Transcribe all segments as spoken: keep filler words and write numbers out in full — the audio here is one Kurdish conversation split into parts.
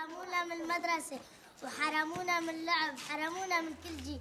حرمونا من المدرسة، وحرمونا من اللعب، حرمونا من كل شيء.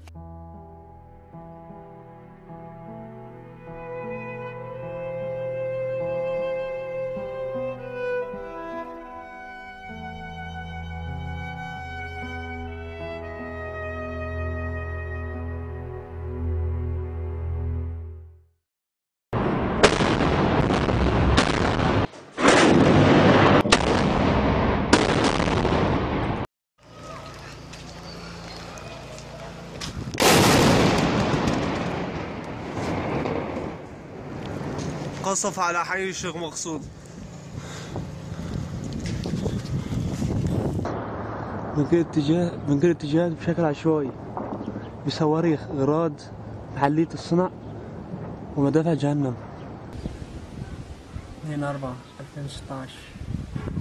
قصف على حي الشيخ مقصود. من كل اتجاه، من كل اتجاه بشكل عشوائي، بصواريخ، غراض، محلية الصنع، ومدافع جهنم. اثنين أربعة ألفين وستة عشر،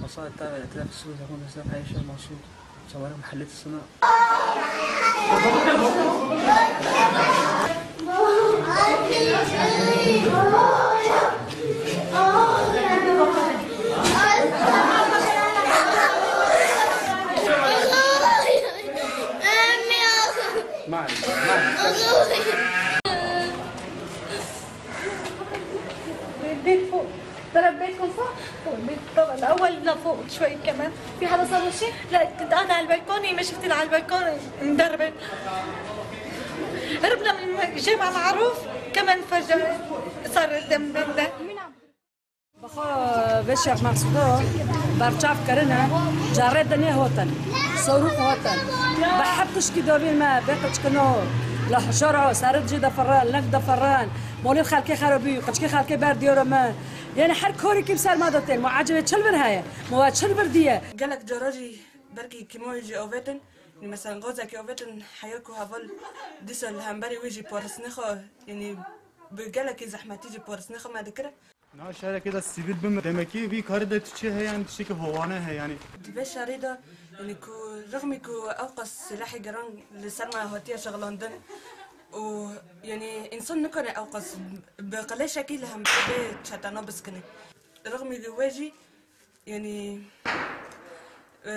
وسائل التابعة لأطياف السوق تقوم بإصلاح حي الشيخ مقصود. صواريخ محلية الصنع. البيت فوق. ترى البيت من فوق، فوق البيت. طبعا الأول لفوق شوي كمان. في حدا صار له شيء؟ لا، كنت أنا على البلكوني، ما شفت على البلكوني مدربة. هربنا من جامع معروف، كمان فجأة صار الدم بين ده. Bi xwe vê Şêx Meqsûdo berçav kirine, carê dinê hotin, sorûq hotin. Bi her tişkî dovîn me, bê qiçkino, li hişora, serit jî difirin, ling difirin, molên xelkê xerabî, qiçkê xelkê ber diyora me. Yanî her korî kî bi ser me de tên, ma ecebê çi li vir heye, ma we çi li vir diye? Gelek cara jî belkî kîmoyê jî avêtin, mesela gazekî avêtin, heya ku heval dîsa li hemberî wî jî paristinê xwe, yanî bi gelekî zehmetî jî paristinê xwe me dikire. Niha şerekê de sivîl bimire. Demekî vî karî de tiştê heye, yanî tiştekî hovane heye, yanî. Di vê şerî de, yanî ku rixmî ku ew qas silahê giran li ser me hatiye şixlandin û, yanî, însan nikare ew qas bi qilêşekî li hemberî vê çetena biskine. Rixmî li wê jî, yanî, e,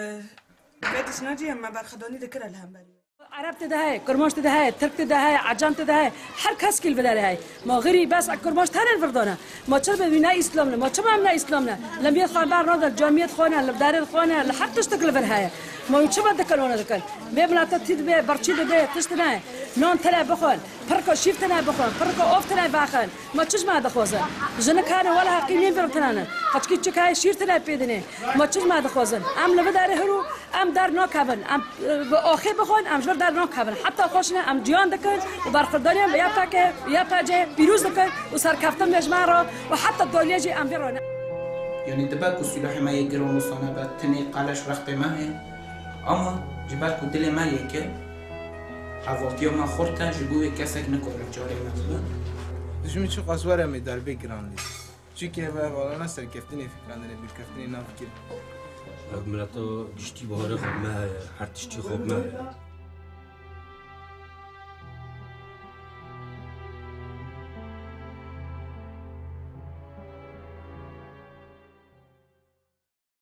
vê dişna jî me berxwedanî dikire li hemberî. Ereb tê de heye, Kurmanc tê de heye, Tirk tê de heye, Ecem tê de heye, her kes kî li vê derê heye. Ma xirî bes Kurmanc tenê li vir dane. Ma çi dibe wî ne Îslam ne, ma çima em ne Îslam ne? Li miyet xwe ber nadin, camiyet xwe ne, li derê xwe ne, li her tiştek li vir heye. Ma wî çima dikin, wana dikin? Vê milete tî dibe, birçî dibe, tişt ne. Nan tine bixwin, pirka şîr tine bixwin, pirka av tine vexin. Ma çi ji me dixwazin? Jinik hene wele heqî nîn vir tine ne. Qeçkî çik heye şîr tine pê dinê. Ma çi ji me dixwazin? Em li vê derê hiro Em dernakevin, em, e, bi axê bixwin, em ji vir dernakevin. Heta xweş ne, em ciyan dikin û berxwedaniyan bi Y P G, Y P G pîroz dikin û serkeftin bê ji me re û heta daliyê jî em vê re ne. Yanî dibe ku silahê me yê giran wisa nebe, tenê qeleş rextê me heye. Ama ji ber ku dilê me yek e, hevaltiya me xurt e, ji bo wê kesek nikare carê me bibe. Dijmin çiqas were em ê derbê giran lê. Çunke ev hevalana serkeftinê fikrandine, bîrkeftinê nafikir. Ev mileta giştî baharê xwe bi me heye, her tiştî xwe bi me heye.